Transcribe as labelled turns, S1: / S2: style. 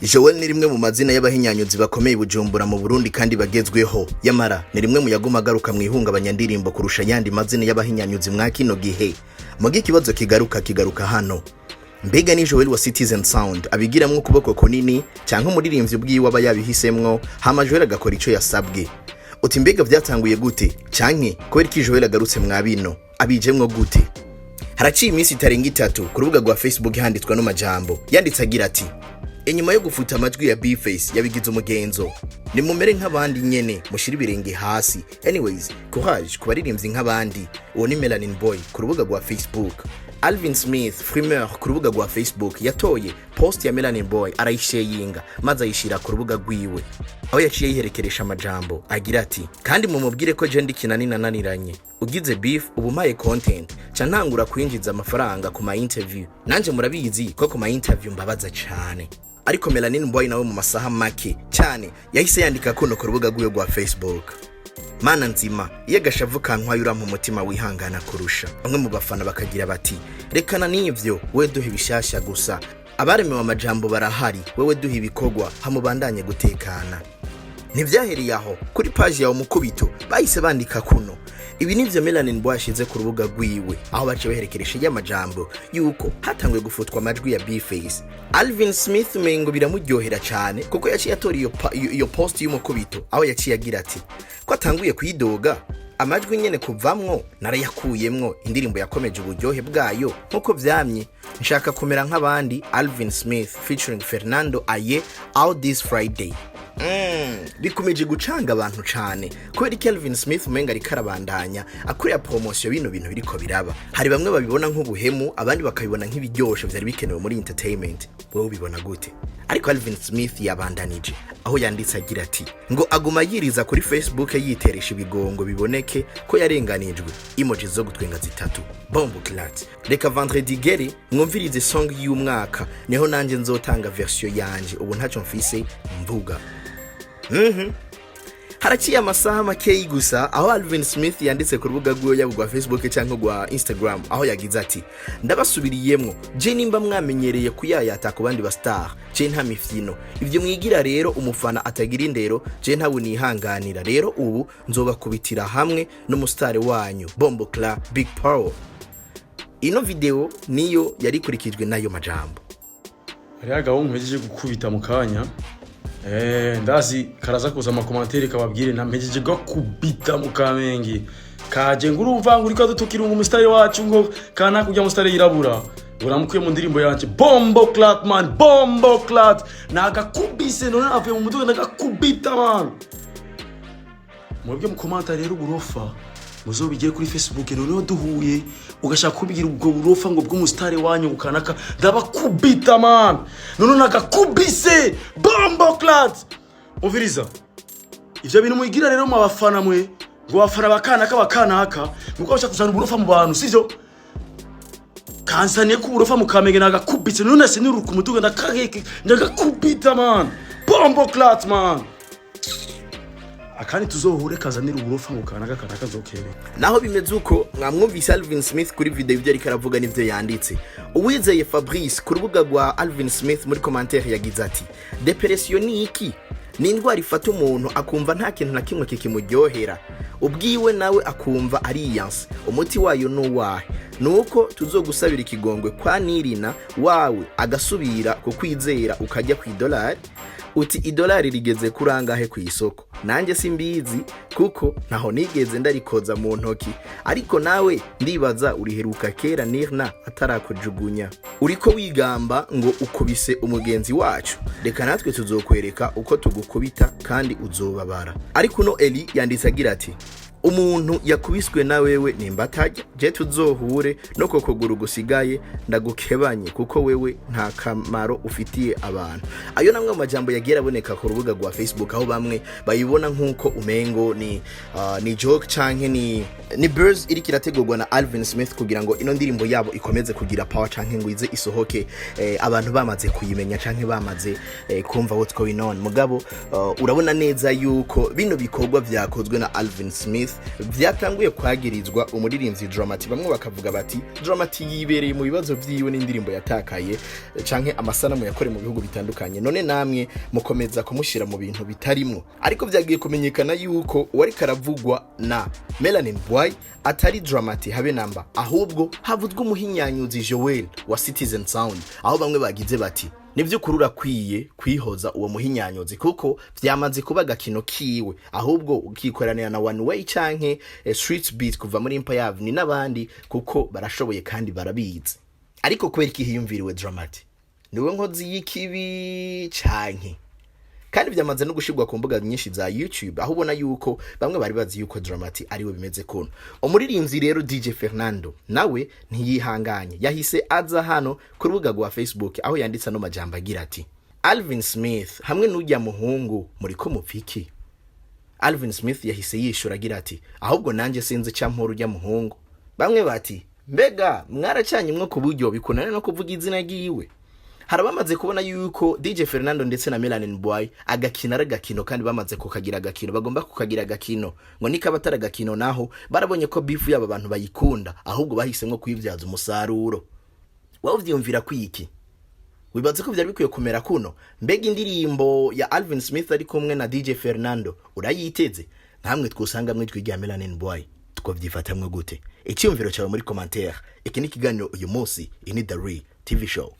S1: Joel ni rimwe mu mazina y'abahinyanyuzi bakomeye i Bujumbura mu Burundi kandi bagezweho. Yamara ni rimwe mu yaguma agaruka mu ihungabanyandirimbo kurusha ayandi mazina y'abahinyanyuzi mwa kino gihe. Muga ikibazo kigaruka kigaruka hano: mbega ni Joel wa Citizen Sound abigiramwo ukuboko kunini, canke umuririmbyi ubwiwe aba yabihisemwo, hama Joel agakora ico yasabwe? Uti mbega vyatanguye gute, canke kubera iki Joel agarutse mwa bino, abijemwo gute? Haraciye iminsi itarenga 3 ku rubuga rwa Facebook handitswe no majambo yanditse agira ati: "Inyuma yo gufuta amajwi ya Bface yabigize umugenzo, nimumere nk'abandi nyene, mushire ibirenge hasi. Anyways, courage ku baririmbyi nk'abandi." Uwo ni Melanin Boy ku rubuga rwa Facebook. Alvin Smith Frimer ku rubuga rwa Facebook yatoye post ya Melanin Boy, arayisheyinga maze ayishira ku rubuga rwiwe, aho yaciye yiherekeresha amajambo agira ati: "Kandi mumubwire ko je ndi kinani nananiranye, ugize beef ubu mpaye content, ca ntangura kwinjiza amafaranga ku ma interview. Nanje murabizi ko ku ma interview mbabaza cane." Ariko Melanin Boy nawe mu masaha make cyane yahise yandika kuno ku rubuga rwiwe rwa Facebook: "Mana nzima, iyo agashavu kantwaye urampa umutima wihangana kurusha." Bamwe mu bafana bakagira bati: "Rekana n'ivyo, we duha ibishasha gusa, abaremewe amajambo barahari, wewe duha ibikorwa hamubandanye gutekana." Ntivyahereye aho, kuri paji yawe Umukubito bahise bandika kuno: ibi nivyo Melanin Boy yashize ku rubuga rwiwe, aho baciye baherekeresha y'amajambo yuko hatanguye gufutwa amajwi ya Bface. Alvin Smith mengo biramuryohera cane, kuko yaciye atora iyo post y'Umukubito, aho yaciye agira ati: "Ko atanguye kuyidoga, amajwi nyene kuvamwo narayakuyemwo, indirimbo yakomeje uburyohe bwayo nkuko vyamye. Nshaka kumera nk'abandi, Alvin Smith featuring Fernando Aye, out this Friday." Bikomeje gucanga abantu cane kubera ko Alvin Smith umenga ariko arabandanya akorera promotion bino bintu biriko biraba. Hari bamwe babibona nk'ubuhemu, abandi bakabibona nk'ibiryoshe vyari bikenewe muri entertainment. Wowe ubibona gute? Ariko Alvin Smith yabandanije, aho yanditse agira ati: "Ngo aguma yiriza kuri Facebook yiteresha ibigongo, biboneke ko yarenganijwe." Emoji zo gutwenga zitatu. Bomboclaat, reka vendredi gere mwumvirize song y'umwaka, niho nanje nzotanga version yanje. Ubu ntacyo mfise mvuga. Haraciye amasaha makeyi gusa, aho Alvin Smith yanditse ku rubuga rwiwe, yaba rwa Facebook cyangwa rwa Instagram, aho yagize ati: "Ndabasubiriyemwo, je nimba mwamenyereye kuyayata ku bandi ba star, je nta mifyino ivyo mwigira. Rero umufana atagira indero je ntawe nihanganira. Rero ubu nzobakubitira hamwe n'umusitari wanyu Bomboclaat Big Power." Ino video niyo yarikurikijwe n'ayo majambo.
S2: Hariho agahungu mpejeje gukubita mu kanya. Ndazi karaza kuza ama commentaires, kababwire na mpejeje gakubita mu Kamenge. Kaje ngo urumva ngo uriko adutukira ngo umusitari wacu, ngo kana kurya umusitari yirabura, uramukuye mu ndirimbo yanje. Bomboclaat man, bomboclaat, nagakubise. None avuye mu muduga ndagakubita man. Mwebwe mukomanta rero uburofa muzobigire kuri Facebook. Noneho duhuye ugashaka kubwira ubwo burofa ngo bw'umusitari wanyu kanaka, ndabakubita man. None nagakubise, bomboclaat. Umviriza, ivyo bintu mwigira rero mu abafana mwe, ngo abafana bakanaka bakanaka, nuko bashaka kuzana uburofa mu bantu, sivyo? Kansaniye ko uburofa mu Kamenge, nagakubitse. None sinuru ku muduga, ndakaheke, ndagakubita man. Bomboclaat man, akandi tuzohure kazanira uburofa ngo kanaka kanaka nzokere.
S1: Naho bimeze uko, mwamwumvise Alvin Smith kuri video, ibyo ariko aravuga n'ivyo yanditse. Uwizeye Fabrice ku rubuga rwa Alvin Smith muri commentaire yagize ati: "Dépression ni iki? Ni indwara ifata umuntu akumva nta kintu na kimwe kikimuryohera, ubwiwe nawe akumva ariyanse. Umuti wayo ni uwahe? Ni uko tuzogusabira ikigongwe kwa Nirina wawe agasubira kukwizera, ukajya ku idolari. Uti idolari rigeze kuri angahe ku isoko? Nanjye simbizi kuko ntaho nigeze ndarikoza mu ntoki, ariko nawe ndibaza uriheruka kera Nirna atarakujugunya. Uriko wigamba ngo ukubise umugenzi wacu, reka natwe tuzokwereka uko tugukubita kandi uzobabara." Ariko uno Eli yanditse agira ati: "Umuntu yakubiswe na wewe nimba atajya, je tuzohure no ku kuguru gusigaye ndagukebanye, kuko wewe nta kamaro ufitiye abantu." Ayo namwe mu majambo yagiye araboneka ku rubuga rwa Facebook, aho bamwe bayibona nk'uko umengo ni joke canke ni buzz iriko irategurwa na Alvin Smith kugira ngo ino ndirimbo yabo ikomeze kugira power, canke ngo ize isohoke abantu bamaze kuyimenya canke bamaze kumva what's going on. Mugabo urabona neza yuko bino bikorwa vyakozwe na Alvin Smith. Smith vyatanguye kwagirizwa umuririmbyi Drama-T. Bamwe bakavuga bati Drama-T yibereye mu bibazo vyiwe n'indirimbo yatakaye canke amasanamu yakorewe mu bihugu bitandukanye, none namwe mukomeza kumushira mu bintu bitarimwo. Ariko vyagiye kumenyekana yuko uwariko aravugwa na Melanin Boy atari Drama-T habe namba, ahubwo havuzwe umuhinyanyuzi Joel wa Citizen Sound, aho bamwe bagize bati nivy'ukuri urakwiye kwihoza uwo muhinyanyuzi kuko vyamaze kuba agakino kiwe, ahubwo ukikoranira na One Way canke Street Beat kuva muri Empire Avenue n'abandi, kuko barashoboye kandi barabizi. Ariko kubera iki hiyumviriwe Drama-T? Niwe nkozi y'ikibi canke? Kandi byamaze no gushirwa ku mbuga nyinshi za YouTube, aho ubona yuko bamwe bari bazi yuko Drama-T ariwe bimeze kuno. Umuririmbyi rero DJ Fernando nawe ntiyihanganye, yahise aza hano ku rubuga rwa Facebook, aho yanditse ano majambo agira ati: "Alvin Smith hamwe n'ujya muhungu muriko mupfiki?" Alvin Smith yahise yishura agira ati: "Ahubwo nanjye sinzi icyampora ujya muhungu." Bamwe bati: "Mbega mwaracanye mwo ku buryo bikunana no kuvuga izina ryiwe?" Hari abamaze kubona yuko DJ Fernando ndetse na Melanin Boy agakino ari agakino, kandi bamaze kukagira agakino, bagomba kukagira agakino ngo nikaba atari agakino. Naho barabonye ko beef yabo abantu bayikunda, ahubwo bahisemwo kuyibyaza umusaruro. Wowe uvyiyumvira kwiki? Wibaze ko vyari bikwiye kumera kuno? Mbega indirimbo ya Alvin Smith ari kumwe na DJ Fernando urayiteze? Nkamwe twusangamwe ijwi rya Melanin Boy, twovyifatamwe gute? Icyumviro cyawe muri commentaire. Iki ni ikiganiro uyu munsi, iyi ni The Real TV Show.